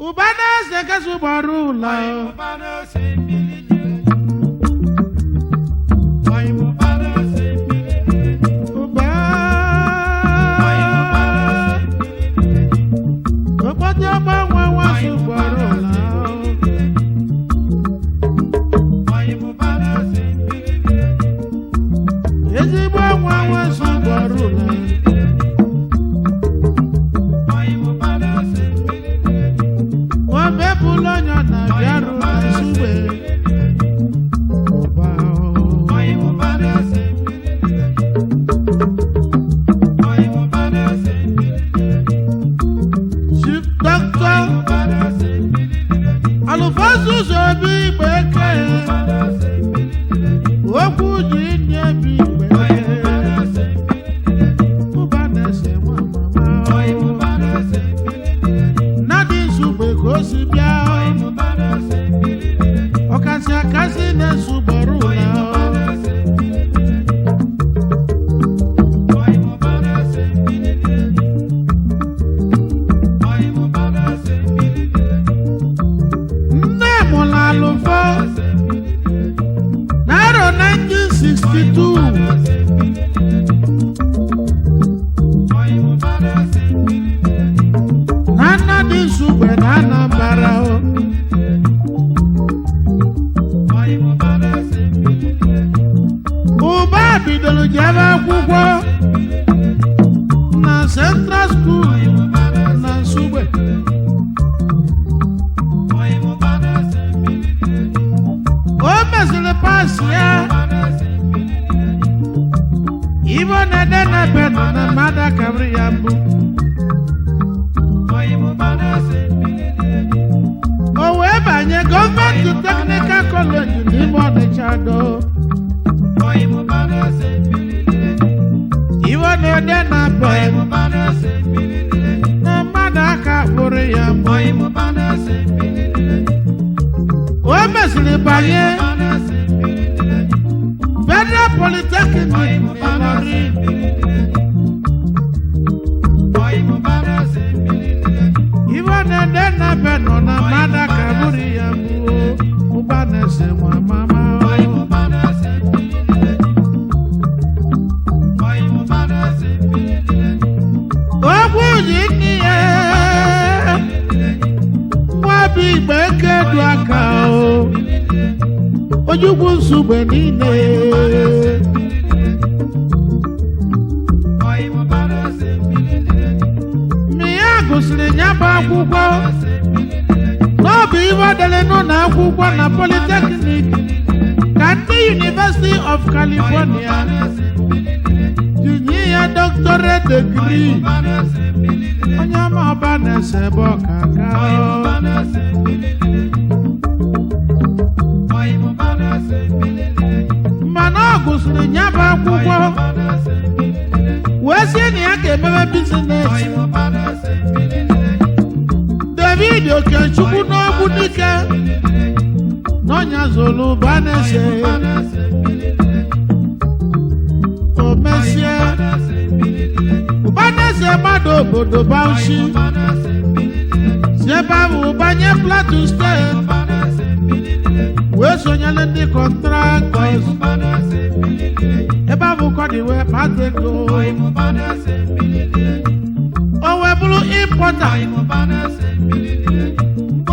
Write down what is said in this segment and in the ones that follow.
Ụba na-ese kasị gbara ụlọ. Ụba okpoti ọgba nwa nwasị gbara ụlọ. Ezigbo nwa nwasị gbara ụlọ. O mepụla ọnya na bịarụ na nsugbe. Ụba o. Chief Doctor Alụfasu ụzọ obi igbe eke. Okwu ji nye bi igbe eke. Ụba na-ese nwa mama o. Nnadị Nsugbe ka o si bịa. Ọkasị akasị na-esu gbọrọ ụlọ. Nne mụrụ alụfọ n'arọ 1962 na Nnadị Nsugbe na Anambra o. Ụba bidoro jebe akwụkwọ na Central School na Nsugbe. O mesịrị paasị ya. Ibo na-ede na benụ na mmadụ akabiri ya mbụ. O wee banye gọọmenti teknikal kọleji n'ime Ọnịcha do. Ibo na-ede na benụ na mmadụ aka kpụrụ ya mbụ. O mesịrị banye Federal Polytechnic n'Ịlọrin. Ibo na-ede na benụ na mmadụ aka kpụrụ ya mbụ. Ụba na-ese nwa mama o. Okwu ji nne ya nwa bụ igbe eke du aka o. Ojukwu Nsugbe niile. Mgbe ya gụsịrị ya bụ akwụkwọ n'ọbụ iwe dere n'ụlọ akwụkwọ na Polytechnic ka ndị University of California ji nye ya doctorate degree. Onye ọma ọba na-ese ebe ọka aka o. Mana ọ gụsịrị ya bụ akwụkwọ wee sị na ya ga-emebe business. David Okechukwu n'ogbu dike n'ọnya zụlụ ụba na-ese. O mesie ụba na-ese mmadụ obodo Bauchi si ebe ahụ banye Plateau steeti wee sonyere ndị contractors ebe ahụ kọdị wee kpata ego. O wee bụrụ importer. Mgbe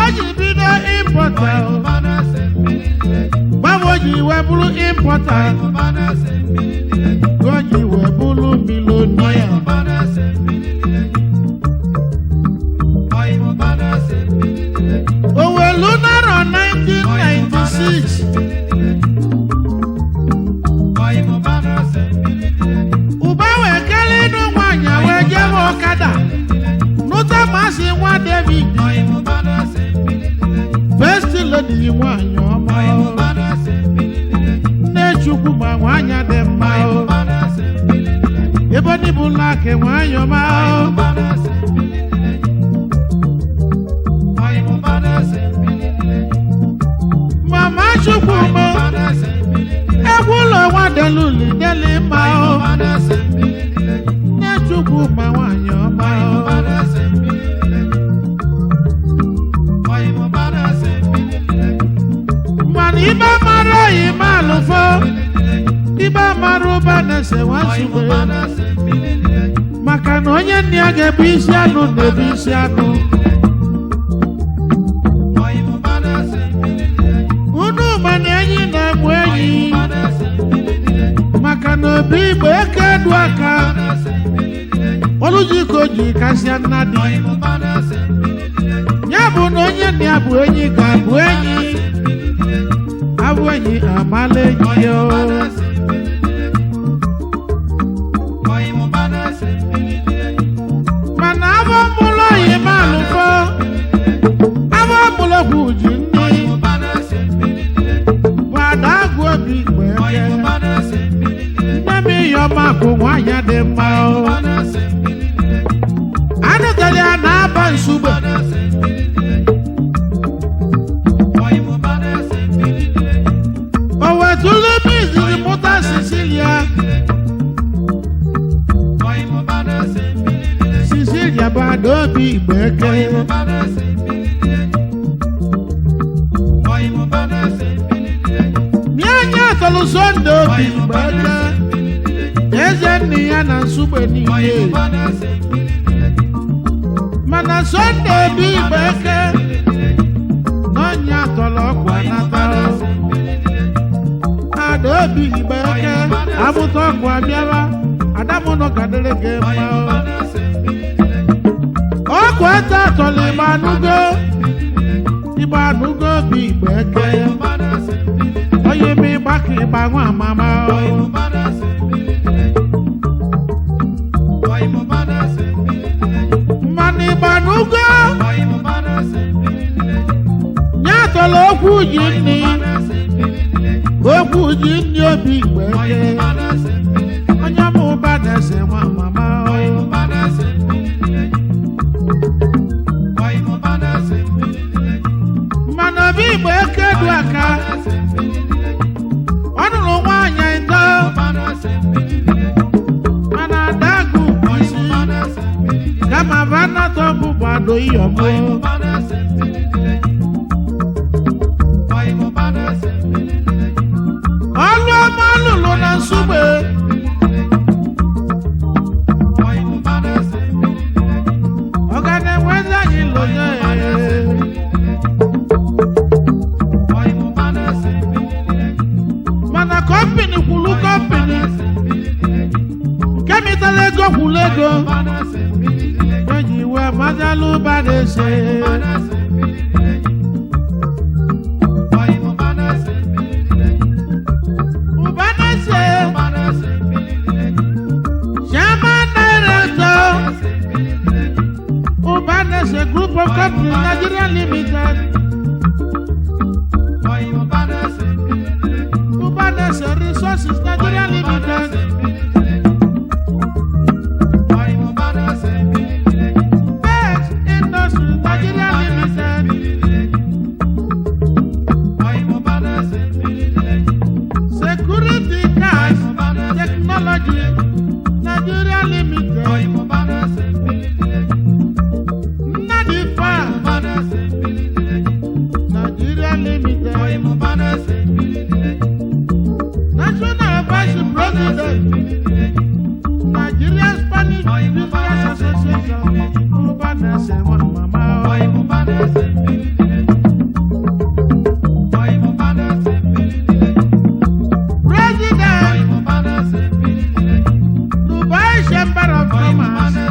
o ji bido importer, mgbe o ji wee bụrụ importer ka o ji wee bụrụ millionaire. O welu narọ 1996 ụba wee kelee ịnụ nwaanyị wee jebe ọkada nụta masị nwa David First Lady nwaanyị ọma o. Nne Chukwu ma nwaanyị dị mma o. Ebe ndị bụ laki nwaanyị ọma o. Mama Chukwu m egwu ụlọ nwa deluli deli mma o. Nne Chukwu ma nwaanyị ọma o. mụrụ oyi ma alụfọ ibe mara ụba na-ese nwasugbe maka na onye nne ya ga-ebu isi anụ na-ebu isi anụ. Unu mana enyi na-egbu enyi maka na obi igbo eke du aka ọlụji ka o ji kasịa nna dị ya bụ na onye nne ya bụ enyi ga-abụ enyi abụ enyi amala enyi ya o. Mana abụ mụlụ oyi ma alụfọ abụ mụlụ okwu ji nne bụ ada agụ obi igbo eke nne m iyọma bụ nwaanyị dị mma o. Anụtara ya na-aba nsugbe o wetụlụ ebe izizi mụta Sicilia. Sicilia bụ ada obi igbo eke. Mie anya atọlụ Sọnde obi igbo eke eze nne ya na nsugbe niile mana Sọnde obi igbo eke n'ọnya atọlụ ọkwa nata ada obi igbo eke amụta ọkwa bịara adamụnọ gadịrị gị mma o. Ọkwa ete atọlụ igbo anụgo igbo anụgo obi igbo eke onye ime ịgba ka ịgba nwa amama o. Mmanụ ịgba n'ugo nye atọla okwu ji nni okwu ji nni obi igbo eke onye ọma ụba na-ese nwa amama o. Mmanụ obi igbo eke du aka ọ nụrụ nwaanyị ntọ mana adagụ isi kama vanatọ bụ gbado iyọmụ. Ọlụ ọma lụrụ na nsugbe ọ ga na-enwezi anyị lonye. Mana kọmpini kwulu kọmpini nke mitara ego kwulu ego eji wee mazalụ ụba na-ese. Ụba na-ese Chairman Director Ụba na-ese Group of Companies Nigeria Limited, Ụba na-ese Resources Nigeria Limited, Best Industries Nigeria Limited, Security Cash Technology Nigeria Limited, Nnadi Farm Nigeria Limited, National Vice President, Nigeria Spanish Business Association, Ụbanese nwa mama o. President, Dubai Chamber of Commerce,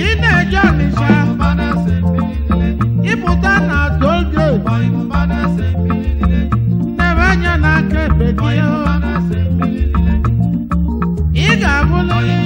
ị na-eje Ọnịsha, ịpụta na toll gate, nnebe anya n'aka ekpe gị o. Ị ga-abụlịrị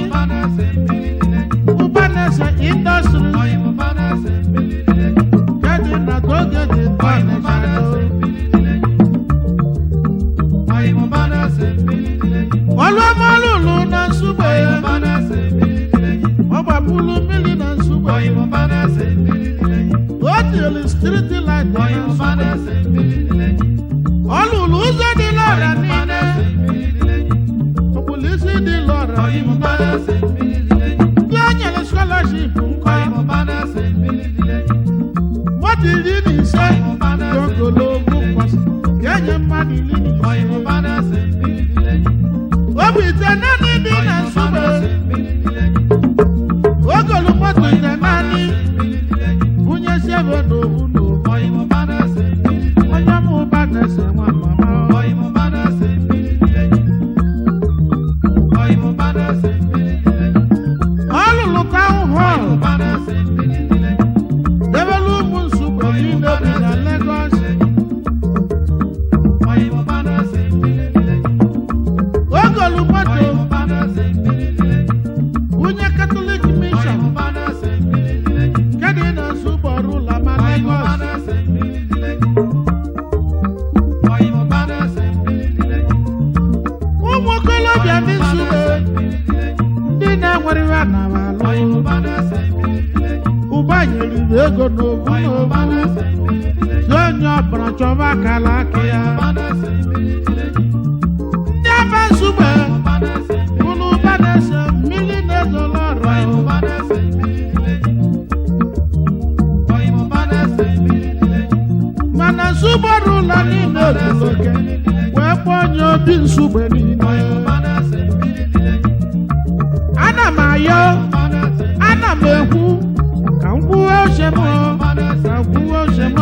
nwere iwe na alụ ụba nyere ego n'obu n'obu si onye ọbụla chọba akala aka ya ndị afa nsugbe bụrụ ụba na-ese mmiri na-ezolo ọrụ. Mana nsugbe ụlọ niile zuru oke wee kpọọ onye obi nsugbe niile. Ana m ayọ, ana m ekwu ka m kwuwe uche m, ka m kwuwe uche m,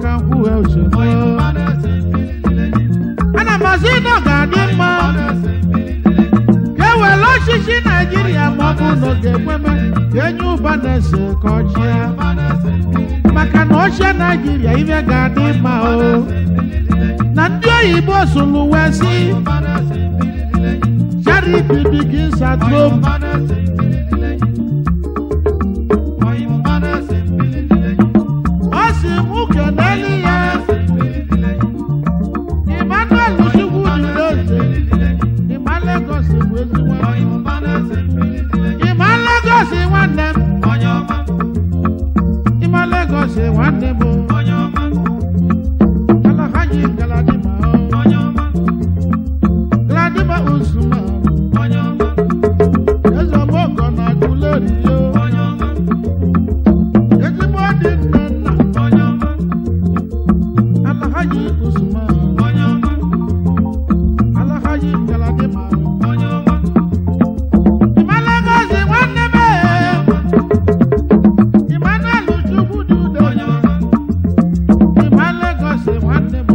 ka m kwuwe uche m. Ana m asị na ọ ga-adị mma ka e were ọchịchị Naijiria, ma ọ bụ na ọ ga-ekweme ka enye ụba na-ese ka ọ chịa, maka na ọchịa Naijiria ibe ga-adị mma o. Na ndị oyibo sụrụ wee sị, "Charity begins at home." Ọ sị mụ keneli ya Emmanuel Chukwu dị n'eze. Ịma Lagos bụ ezigbo Ịma Lagos nwanne m. Ịma Lagos nwanne m. Alhaji Galadima o. Galadima Usman. Eze Ọmọgọ na Aguleri yo. Ezigbo dị nne nna. Alhaji Usman. Alhaji Galadima. Ịma Lagos nwanne m ee. Emmanuel Chukwu dị udo. Ịma Lagos nwanne m.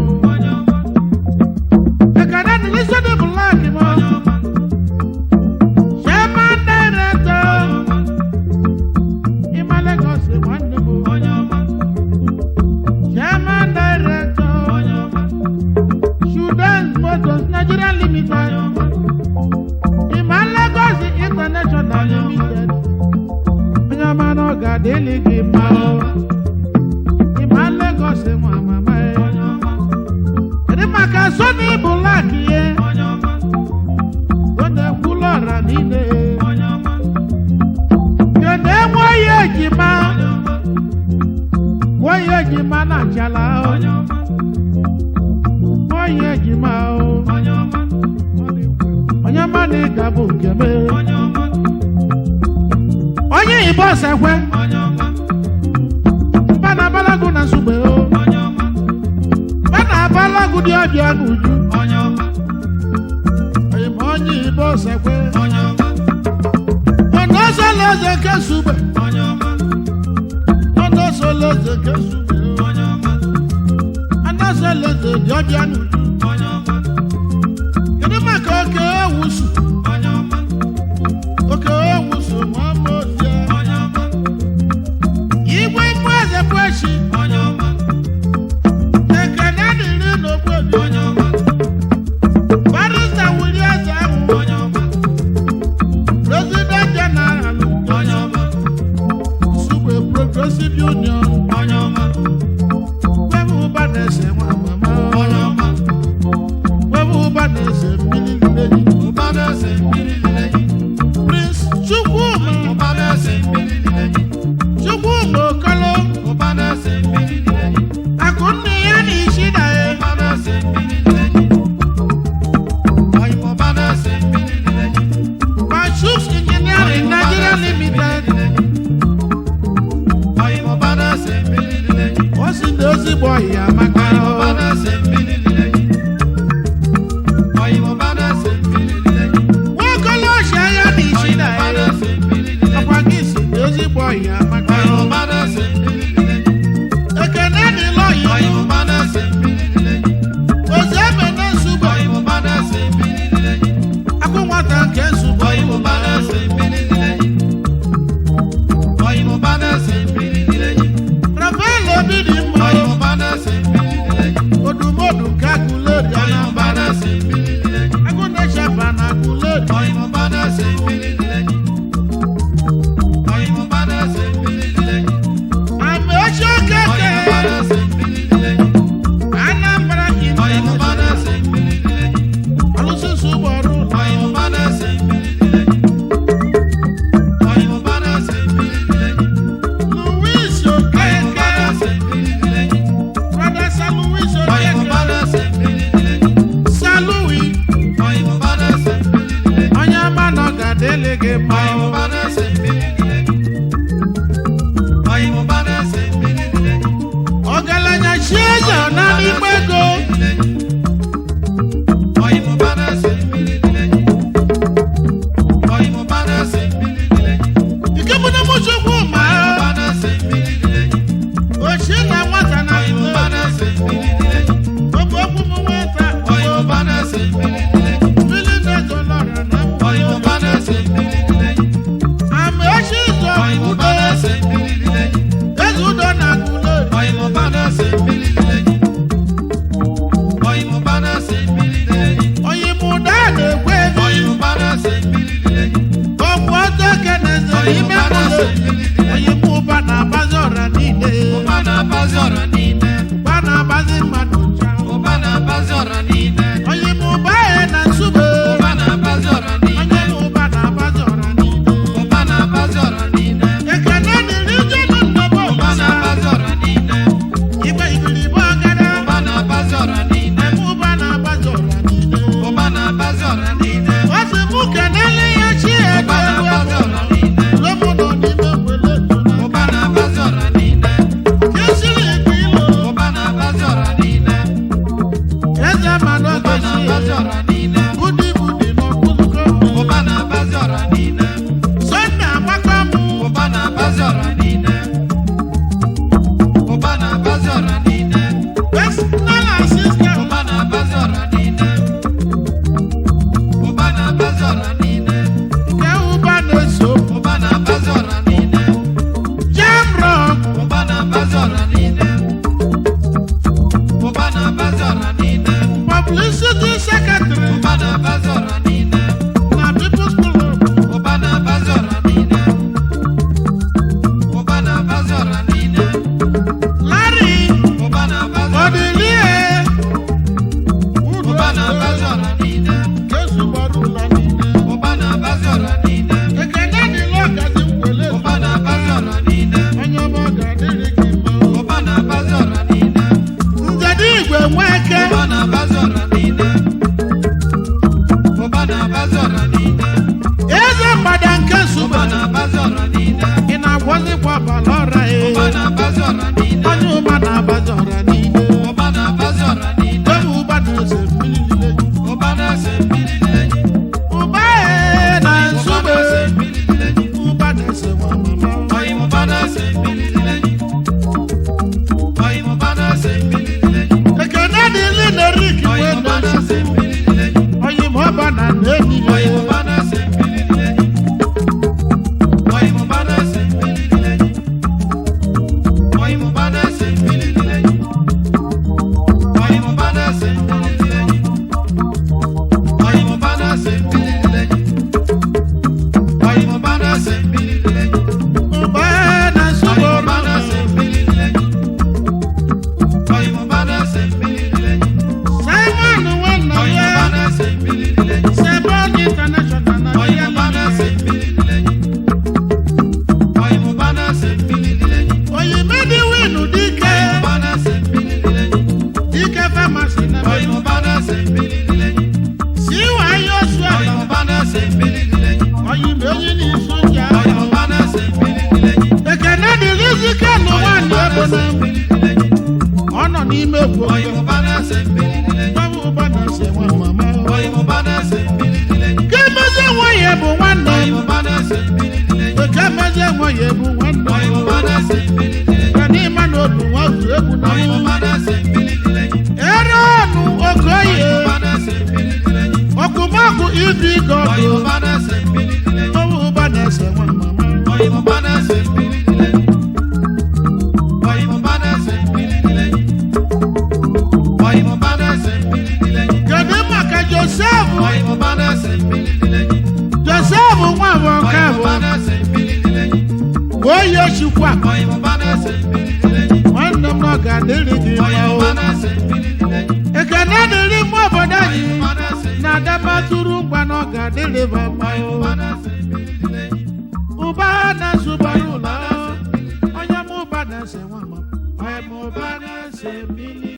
Ekene dịrị Sony Black m. Chairman Director. Ịma Lagos nwanne m. Chairman Director. Sudan Motors Nigeria Limited. Ịma Lagos International Limited. Onye ọma na ọ ga-adịlị gị mma o. Ịma Lagos nwa mama e. Kedu maka Sony Black ye? Ọ na-ekwulu ọra niile. Kedu enwe onye ejima? Onye ejima na achala o. Onye ejima o. Onye ọma na ị ga-abụ nke m. Onye Igbo sekwe. Mba na abalagu na Nsugbe o. Mba na abalagu dị ọbịa n'uju. Oyima onye Igbo sekwe. Ọ̀nà sọlọ́ọ̀sẹ̀ kẹ́sùgbẹ̀. Ọ̀nà sọlọ́ọ̀sẹ̀ kẹ́sùgbẹ̀. Ọ̀nà sọlọ́ọ̀sẹ̀ dị ọbịa n'uju. Kedu maka oke ewusu? Oke ewusu ma ọ bụ igwe mmụọ eze kweshi. Ekene dịrị n'ogbobi. Barrister Willie Eze ahụ. President General Sugbe Progressive Union. Webu ụba na-ese nwa mama. Webu ụba na-ese mmiri lile. Prince Chukwuma. Chukwuma Okolo. Akụnne ya na isi na ya. Mashuks Engineering Nigeria Limited. Ó sì ní ezigbo ọhịa maka Nwokolo ọchịa ya na isi na ya. Ọkwa gị si na ezigbo ọhịa maka Ekene dịla ọyị. Ozi ebe na nsugbe. Akụ nwata nke nsugbe. Rafael Obi dị mma. ga-adịlị gị mma o. Ọgaranya chi eze ọ na n'igbe ego. Ike bụ na mụchukwu ma ochie na nwata na okwu okwu m nwata mmiri na-ezo lọrọ na ama echi zọ udo eze udo na akụlo. Onye mụda na-ekwe ego ọgwụ ọzọ keneze n'ime mụlọ onye mụba na-agbazi ọra niile Ụba na-abazi ọra niile, ụba na-agbazi mmadụ ncha. Ụba na-abazi ọra niile, Onye mụba ya na nsugbe. Ụba na-abazi ọra Onye niile, mụba na-agbazi ọra niile. Ụba na-abazi ọra niile, Ekene dịrị ijenu nnọbọ. Ụba na-abazi ọra niile, Igwe ibiribe ọgara. Ụba na-abazi ọra niile, Mụba na-agbazi ọra niile. Ụba na-abazi ọra niile, Ọ sị mụ kenele ya chi Ụba ego na-abazi ọra niile, lomu nọ n'ime wele tụna. Ụba na-abazi ọra niile, Kesiri ikpe ilo. Ụba na-abazi ọra niile, Eze mmanụ Ụba na-abazi ọgọchi. ọra niile, Budi budi n'ọkụzụkọ. Ụba na-abazi ọra niile, Sọnde agbakọ mụ. Ụba na-abazi ọra niile, Ụba na-abazi ọra niile, Personal assistant. Ụba na-abazi ọra niile, Ụba na-abazi ọra niile, Nke ụba na-eso. Ụba na-abazi ọra niile, Jamrock. Ụba na-abazi ọra niile, Ụba na-abazi ọra niile, Publicity secretary. Ụba na-abazi ọra niile, Na People's Club. Ụba na-abazi ọra niile, Ụba na-abazi ọra niile, Larry. Ụba na-abazi ọra Ọdịlie. Ụba na-abazi ọra niile, Jesu gbara ụlọ niile. Ụba na-abazi ọra niile, Ekene dịrị ọgazi nkwele. Ụba na-abazi ọra niile, Onye ọma ọ ga-adịrị gị mma. Ụba na-abazi ọra niile, Nzede igwe nweke. Ụba na-abazi ọra niile, Ụba na-abazi ọra niile, Eze mgbada nke Ụba Nsụba. na-abazi ọra niile, Ị na-agwọzikwa abalị ọra e. Ụba na-abazi ọra niile, Onye ụba na-abazi ọra niile. Ụba na-abazi ọra niile, Onye ụba na-ese mmiri niile. Ụba na-ese mmiri niile, Ụba e na Ụba Nsụbe. na-ese mmiri niile, Ụba na-ese nwa mama. Oyi ụba na-ese mmiri niile, Oyi ụba na-ese mmiri niile, Ekene dịrị na Erik Oyi wee ụba na na-ese mmiri niile, Onye ma ọba na nne Oyi niile. ụba na-ese mmiri niile, Oyi ụba na-ese mmiri niile, Oyi ụba na-ese mmiri niile, Oyi ụba na-ese mmiri niile, Oyi ụba na-ese mmiri niile, Oyi ụba na-ese mmiri niile, Ụba e na Nsụbe. Oyi ụba na-ese mmiri niile, Oyi ụba na-ese mmiri niile, Simon nwanna Oyi ya. ụba na-ese mmiri niile, Sebon International na Oyi ụba na-ese mmiri niile, Oyi ụba na-ese mmiri niile, Oyimedi winu dike. Ụba na-ese mmiri niile, Dike famasi na Oyi ụba na-ese mmiri niile, Siwa Yosu Oyi ala. ụba na-ese mmiri niile, Oyimedi n'isu nja. Oyi ụba na-ese mmiri niile, Ekene dịrị Zike nụ Oyi nwaanyị ụba ebo na-ese na mmiri niile, ọ nọ n'ime egwu. Oyi ụba na-ese mmiri niile, Gbawa ụba na-ese nwa mama. Oyi ụba na-ese mmiri niile, Kemezie nwa ya bụ nwanne Oyi m. ụba na-ese mmiri niile, Kemezie nwa ya bụ nwanne Oyi m. ụba na-ese mmiri niile, Ka n'ịma na otu nwa otu egwu na Oyi mụ. ụba na-ese mmiri niile, Ere ọnụ Oyi Okoye. ụba na-ese mmiri niile, Ọkụmakụ ibi Oyi gọdụ. ụba na-ese mmiri niile, Gbawa ụba na-ese nwa mama. Oyi ụba na-ese mmiri niile, Oyi ụba na-ese mmiri niile, Oyi ụba na-ese mmiri niile, Kedu maka Josef? Oyi ụba na-ese mmiri niile, Josef nwa bụ nke Oyi bụ. ụba na-ese mmiri niile, Oyi osikwa. Oyi ụba na-ese mmiri niile, Nwanne m na ọ ga-adịrị gị Oyi mma o. ụba na-ese mmiri niile, Ekene dịrị mma obodo Oyi anyị. ụba na-ese Na Adamaturu ngwa na ọ ga-adịrị ba mma Oyi o. ụba na-ese mmiri niile, Ụba na-asụbara ụlọ. Onye m ụba na-ese nwa mama. Onye m ụba na-ese mmiri.